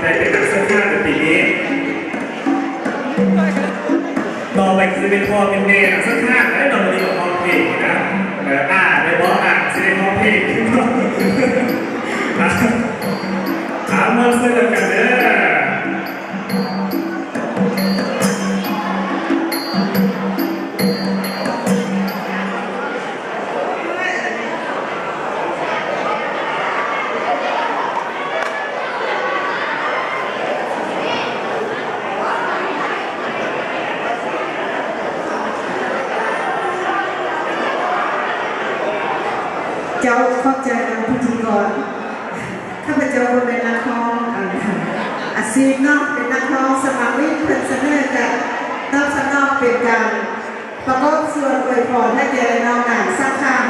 ໃຜເປັນນັກສັງຄະໃນປີນີ້? ຕໍ່ໄປຄືຊິເປັນພໍ່ເປັນແມ່ນັກສັງຄະແລ້ວເນາະ ມື້ນີ້ກໍຮ້ອງເພງນະ. ເອີ ອາ ໄດ້ບໍ່? ອາ ຊິໄດ້ຮ້ອງເພງຂຶ້ນບໍ່? ອາ ເອົາ ມ່ວນຊື່ນນຳກັນເດີ. ເຈົ້າ ຂອບໃຈນຳພິທີກອນ. ຂ້າພະເຈົ້າບໍ່ແມ່ນນັກຮ້ອງ ອາ ອາຊີບເນາະ ເປັນນັກຮ້ອງສະໝັກຫຼິ້ນ. ເພິ່ນສະເໜີກະຕອບສະໜອງເປັນການປະກອບສ່ວນອວຍພອນໃຫ້ແກ່ນ້ອງນາງສັກຄາມ